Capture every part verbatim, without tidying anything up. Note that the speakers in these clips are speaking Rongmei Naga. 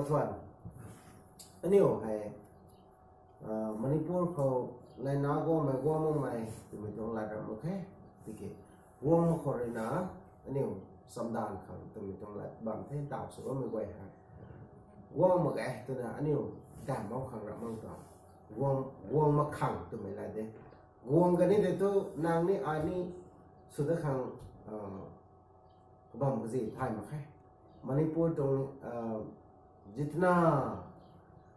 One, aniu hei Manipur khou laina guangmei guang makmei twmei tuang lat ram mak khe. Tiki guang mak khou ruina aniu chamdan khang twmei tuang lat bam the, taw sw bammei guay hei guang mak e twna aniu dan bam khang ram mak tuang, guang mak khang twmei lat de. Guang kani tei thu nang ni ai ni sw da khang kabam kazi thay mak khe. Manipur tuang jitna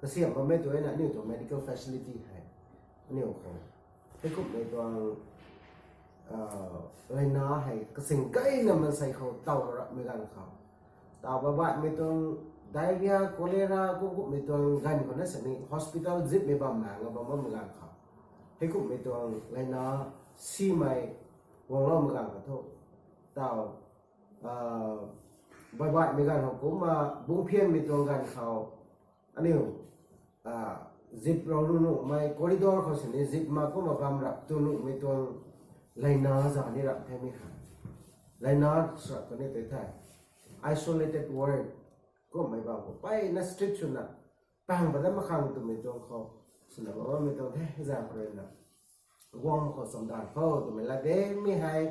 kasiam bammei tu na aniu tuang medical facility hei aniu khou heikumhmei tuang laina hei kasing kaina mansei khou taw rapmei ganv khou, taw babaihmei tuang diarrhea, cholera, kumhkumhmei tuang ganv khou na sini hospital zipmei bam na nga bam bammei ganv khou, heikumhmei tuang laina simei guangloumei ganv khou thu, taw babaihmei ganv khou kumna bungphianmei tuang ganv khou aniu zip rou nuh nuhmei corridor khou sini zip ma kumna bam rap tu nuhmei tuang laina za ni rap themei kha. Laina sw kani tei the isolated ward kumhmei bam khou mpeyna strict swna pang pat dat mak khang twmei tuang khou swna bam bammei tuang the, zang khou ruina guang mak khou chamdan khou twmei lat de. Mi hei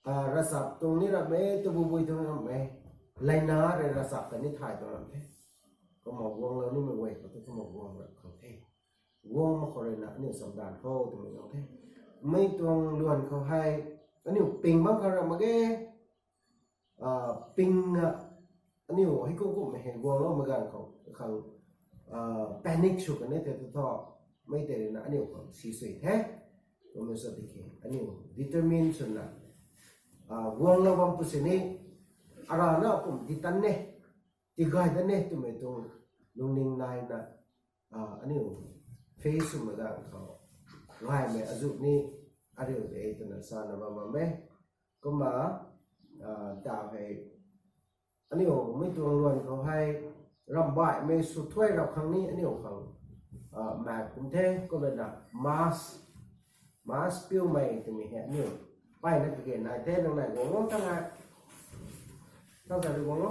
ravchap tuang ni ram e, tabui bui tuang ram e, laina rui ravchap ta ni thay tuang ram the. Kumna guanglou nimei guay khou thu kumna guang rap khang the. Guang mak khou ruina aniu chamdan khou twmei tuang the. Mei tuang luan khou hei aniu ping bam khang ram mak ge. Ping aniu heikumhkumhmei hei guangloumei ganv khou khang panic sw kani tei thu thu, mei tei ruina aniu khang si sui the. Kumna sw tiki aniu determine swna guanglou bam pu sini, arana kum di tan ne, tigay tan ne twmei tuang lungning naina aniu face swmei ganv khou gaymei azuh ni ariu de twna sana bam bam e. Kumna taw hei aniu mei tuang luan khou hei ramhbaihmei sw thuay rap khang ni aniu khang mak kum the. Kumna mask, mask piumei twmei hei aniu mpeyna kage nai the. Nang nai guang o, tang nai, tang sa rui guang o.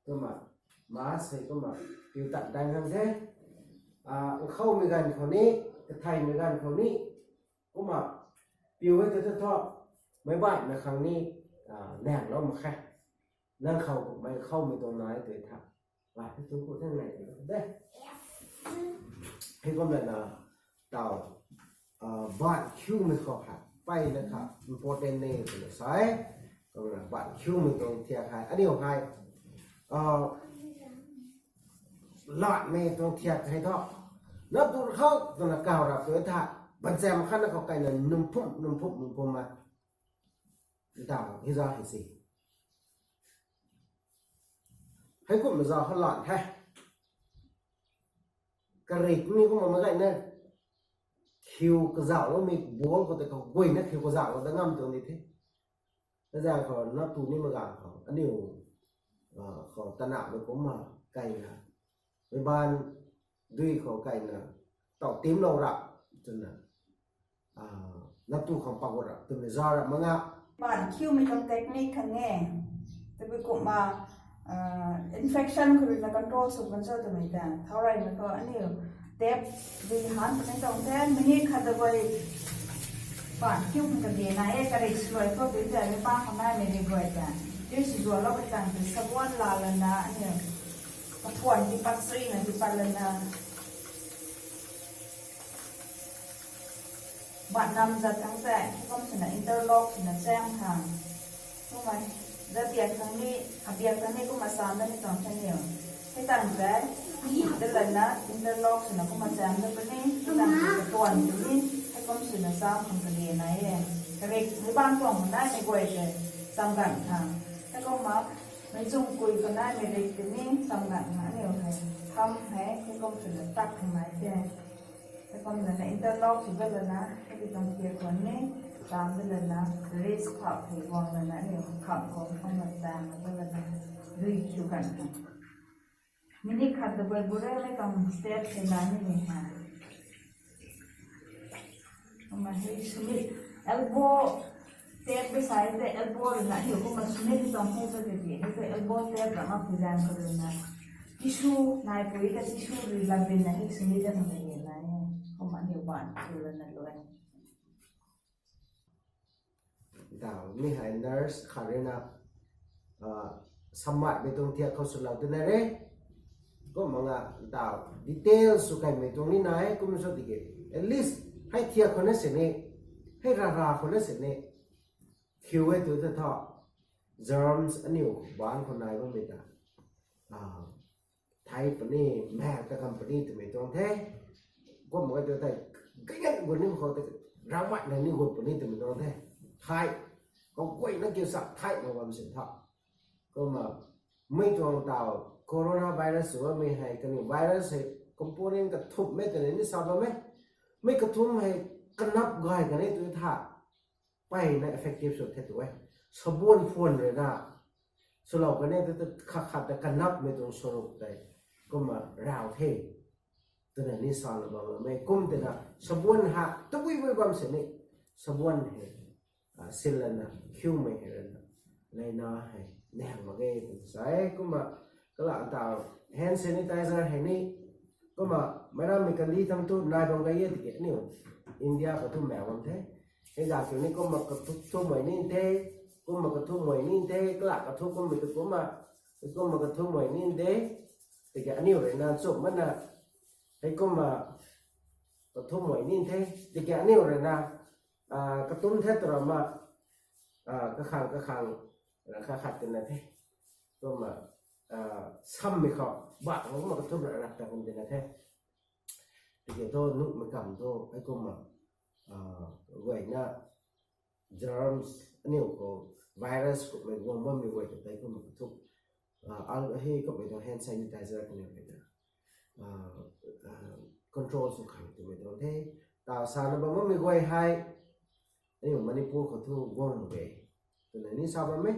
Kumna mask hei kumna piu tat dang khang the. Nkhoumei ganv khou ni, katheimei ganv khou ni, kumna piu e tei thu thu, meic baihmei khang ni naenglou mak khe. Nang khou kummei khoumei tuang nai tei tha, gay the tu ku the nai tei de. Heikumna na taw baanv khiumei khou hei mpeyna kha important e twna sa e. Kumna baanv khiumei tuang thiak hei aniu hei latmei tuang thiak hei thu, nap tu khou twna kaw rap tu tha, bancham khatna khou kaina num phum num phum num phum ma ntaw hei za hei si. Heikumna zauc kha lan the. Karik ni kumna mak gayna khiu kazauhloumei ball khou tei khou guayna khiu kazauhlou dat ngam tuang di the. Kazauh khou nap tu nimei ganv khou aniu khou tanahmei kumna kaina, meic baanv dui khou kaina taw timlou rap twna nap tu khang pak rap twmei za rap mak nga. Baanv khiumei tuang technique khang e. Tabui kumna infection khou ruina control sw kan cho twmei ta thau reymei khou aniu tap dui han puni tuang the, minute khat da guay baanv khiumei kage nai e. Karik swluai khou dui ta ni pa khou naimei ri guay ta, dui sw zualou kei tang tei sabon laa lana aniu pathuan ti pat, srina ti pat lana baanv nam zat thangc tei heikum swna interlock swna cham khang. Kumna zat biak thangc ni, abiak thangc ni kumna cham dat ni tuang the aniu. Hei tang tei dat lana interlock swna kumna cham dat puni, hei tang tei katuan puni, heikum swna cham khang kage nai e. Karik meic baanv tuang khou naimei guay tei cham ganv khang. Heikumna meic zung kui khou naimei rik tei ni cham ganv khang aniu hei tham hei heikum swna tak khang nai the. Heikum lana interlock sw dat lana hei tuang thiak khwan ni cham dat lana rest phau hei guang lana aniu kham khou kumna cham dat lana rui khiu ganv khang. Minute khat da guay bu re mei tuang step hei la nimei ha. Kumna hei sumit elbow Tape beside the elbow rui na, aniu kumna sumei ni tuang the sa tiki, ni the elbow tape rui na present kha rui na. Tissue, nai pui ta tissue rui lam bin na hei sumei ta na mei na e. Kumna aniu ban rui na lou e. Daw, mi hei nurse khat rui na, ah, samai mei tuang thiak khou swlou twna re. Kumna nga daw, details sw kaimei tuang ni nai, kumna sw tiki. At least, hei thiak khou na sini, hei rara khou na sini. Khiu e tu ta tho, germs aniu baan khou nai bammei ta. Ah, thei puni, mak ta company twmei tuang the. Kumna tu thei, gangan gun ni khou te, ramai na ni gun puni twmei tuang the. Thei, kaguayna kiu sa thei na bam sin tha. Kumna, mei tuang taw, coronavirus sw bammei hei, kaniw virus hei, component kathumh mei twna ni sa bam e. Mei kathumh hei, kanap gay kani tu tha. Peyna effective sw the tu e. Sabun phuan rui na, swlou kani tu, tu khat khat ta kanapmei tuang saruk tei, kumna raw the. Twna ni sa na bam e. Kum twna, sabun ha, tabui bui bam sini, sabun hei, ah, sil lana, khiumei hei rana, leina hei, nang mak ge, twna sa e, kumna, kala ta, hand sanitizer hei ni, kumna, meic rammei kandih thang tu, nai bam gay e tiki, aniu, India khou thu mak bam the. Hei zat kiu ni kumna kathumh thumei ni the, kumna kathumhmei ni the, kala kathu kummei tu kumna, kumna kathumhmei ni the, tiki aniu rui na chum mana, hei kumna kathumhmei ni the, tiki aniu rui na, ah, katum the tu rama, ah, kakhang kakhang, ra khat khat tina the, kumna, ah, sammei khou, ba kumna kathumh ra rak ta kum tina the. Tiki thu nuhmei kam thu, hei kumna, ah, guayna, germs, aniu khou virus kummei guang bammei guay ta tei kumna kathu, ah, al-, hei kummei tuang hand sanitizer kaniw rui na, ah, ah, control sw khang twmei tuang the. Taw sana bam bammei guay hei, aniu Manipur khou thu guang mak ge, twna ni sa bam e.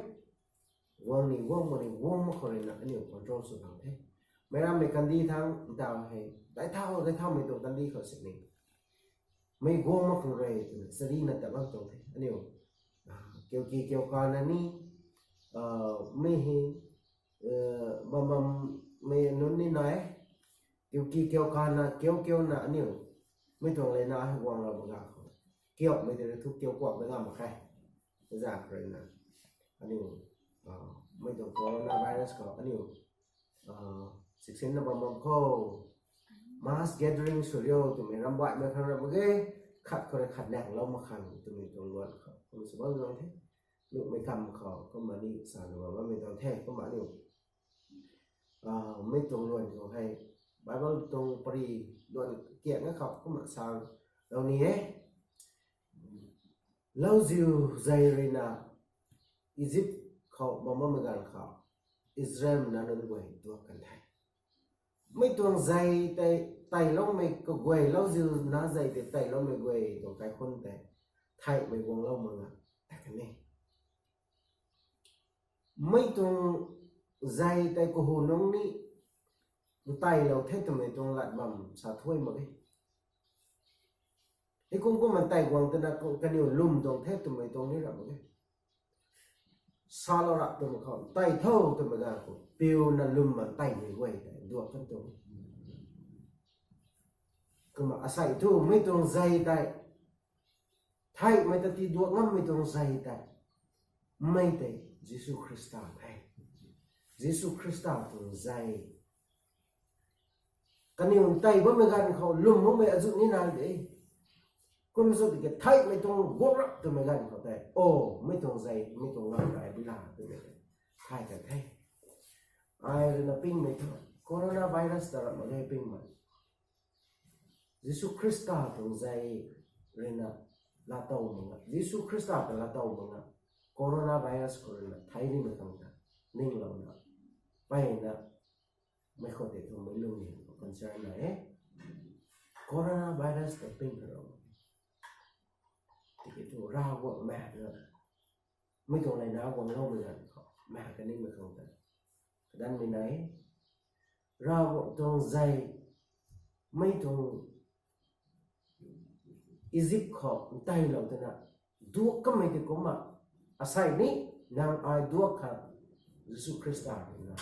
Guang ni guang mak ni guang mak khou rui na aniu control sw khang the. Meic rammei kandih thang, ntaw hei, dai thau, dai thaumei tuang kandih khou sini. Mei guang mak khang rui twna, sari na ta bam tuang the. Aniu, ah, kiu ki kiu kana ni, ah, mei hei, eh, bam bam mei nunc ni nai, kiu ki kiu kana, kiu kiu na aniu, mei tuang leina hei guang lou baga khou. Kiu mei tei thu kiu kuak da ngam mak khe. Zak rui na. Aniu, ah, mei tuang coronavirus khou, aniu, ah, siksin na bam bam khou. Mass gathering sw rio twmei rambaihmei khang ra mak ge, khat khou rui khat nang lou mak khang twmei tuang luan khou. Kum sw bam luang the. Nuhmei kam khou, kumna ni sa na bam bammei tuang the, kumna aniu. Ah, mei tuang luan khou hei, Bible tuang pari luan kiak na khou, kumna sa lou ni e. Lauziu zei rui na, Egypt khou bam bammei ganv khou, Israel na nunc guay duak kan the. Mei tuang zei tei, tailoumei kaguay, lauziu na zei tei tailoumei guay tuang kaikhunc tei, theihmei guanglou mak nga, ta kan e. Mei tuang zei tei kahu nungc ni, ntailou the twmei tuang lat bam sa thuy mak e. Hei kum kumna tei guang twna kaniw lwm tuang the twmei tuang ni ra mak e. Salou rap twmei khou, tei tho twmei ganv khou, piuna lwm man teimei guay tei duak kan tuang. Kumna asei thu mei tuang zei tei, theihmei ta ti duak ngammei tuang zei tei, mei tei Jisu Khrista the. Jisu Khrista tuang zei. Kaniw ntei bammei ganv khou lwm makmei azuh ni nai de. Kum sw tiki theihmei tuang guang rap twmei ganv khou tei, o, mei tuang zei, mei tuang ngam rai bila twmei tei, thay kan the. Ai rui na pingmei thu, coronavirus ta ram mak ge pingmei. Jisu Khrista tuang zei rui na laatow mak nga, Jisu Khrista ta laatow mak nga, coronavirus khou rui na thei nimei khang ta ninglouna, peyna, mei khou tei thu mei lung ni concern nai e. Coronavirus ta ping kha ro. Tiki thu Ravguangc mak na, mei tuang leina guangloumei ganv khou, mak kaningmei khang ta, kadanmei nai e. Ravguangc tuang zei, mei tuang Egypt khou nteilou twna, duak kamei tei kumna, Asei ni nang ai duak kha Jisu Khrista ruina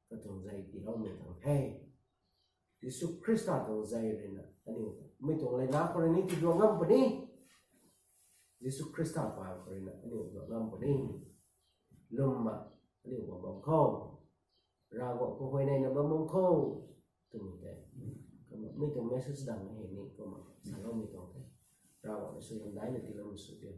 katuang zei tiiloumei tuang the. Jisu Khrista tuang zei ruina aniu mei tuang leina khou rui ni tiduak ngam puni. Jisu Khrista pa khou ruina aniu duak ngam puni. Lwmna aniu bam bam khou, Ravguangc khou huayneyna bam bam khou twmei tei, kumna mei tuang message dang hei ni kumna saloumei tuang the. Ravguangc na suaihiam daina tiiloumei sw diu.